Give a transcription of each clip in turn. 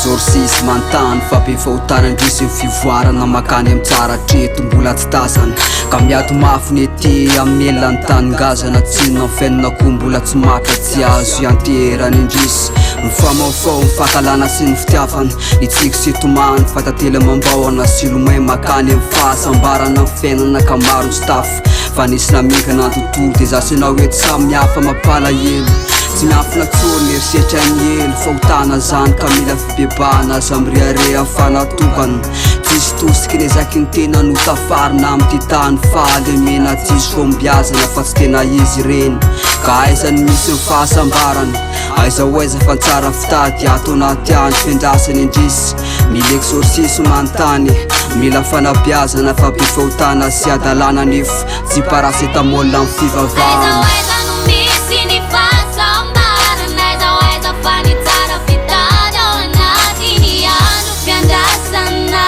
exorcisme an-tany fa be fahotana indrisy ny fivoarana makany amin'ny tsara hatreto mbola tsy tazana ka miady mafy ny ety amin'ny elan'ny tany ngazana tsinona ny fiainana koa mbola tsy maka tsy azo ianteherana indrisy mifamaofao ny fankahalana sy ny fitiavana ny tsiky sy tomany fa tantely amam-bahona sy lomay makany amin'ny fahasambarana ny fiainana ka maro ny tsy tafa fa nisy namingana ny tontolo dia za sy ianao eto samy hafa mampalahelo tsy miafina tsony ny herisetra ny helo fahotana zany ka mila fibebahana aza mirehareha fa natokana tsisy tosiky ny ezaky ny tena no tafarina amin'ity tany fahalemena tsisy fahombiazana fa tsy tena izy ireny ka aiza ny misy ny fahasambarana aiza ho aiza fa ny tsara fitady ato anaty andro fiandrasana indrisy Mila exorcisme an-tany, mila fanabeazana fa be fahotana sy hadalana nefa tsy paracetamol amin'ny Aiza fivavahana. ho aiza no misy ny fahasambarana Aiza ho aiza fa ny tsara fitady ao anatin'ny andro fiandrasana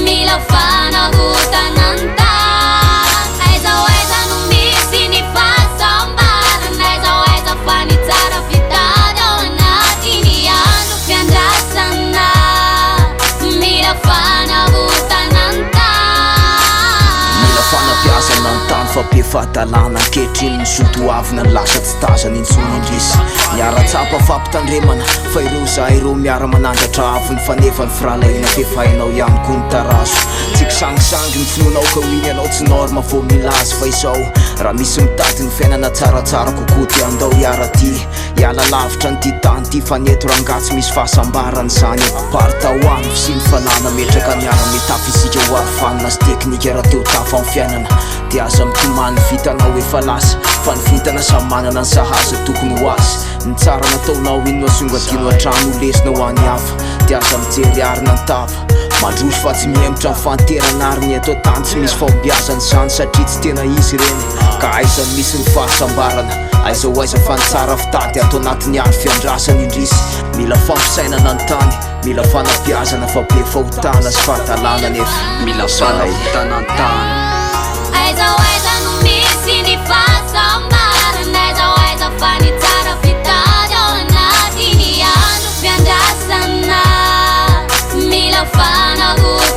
Mila fanavotana ny tany Aiza ho aiza no misy ny fahasambarana Aiza ho aiza fa ny tsara fitady ao anatin'ny andro Fiandrasana, mila fanavotana ny tany. Mila fanabeazana ny tany fa be fahadalana ankehitriny ny zo toavina ny lasa tsy tazana intsony indrisy Miara-tsapa fampitandremana fa ireo zahay ireo miara-manandratra avo ny faneva ny firahalahiana f'efa hainao ihany koa ny tarazo Tsy kisangisangy ny finoanao ka ho iny ianao tsy norme vao mila azy fa izao Raha misy mitady ny fiainana tsaratsara kokoa dia andao hiara-dia Hiala lavitra an'ity tany ity fa ny eto rangaha tsy misy fahasambarana izany e. Aparitao any fisian'ny fanahy nametraka ny ara metafizika ho arofanina sy teknika raha te ho tafa amin'ny fiainana dia aza mitomany ny vitanao efa lasa fa ny vintana samy manana ny sahaza tokony ho azy ny tsara nataonao iny no asongadino hatrany ho lesona ho an'ny hafa dia aza mijery arina ny tava mandroso fa tsy mihemotra ny fahanterana ary ny eto an-tany tsy misy fahombiazana izany satria tsy tena izy ireny ka aiza no misy ny fahasambarana Aiza ho aiza fa ny tsara fitady ato anatin'ny andro fiandrasana indrisy Mila fampisainana ny tany, mila fanabeazana fa be fahotana sy fahadalana nefa Mila fanavotana ny tany. Aiza ho aiza no misy ny fahasambarana Aiza ho aiza fa ny tsara fitady ao anatin'ny andro fiandrasana Mila fanavotana.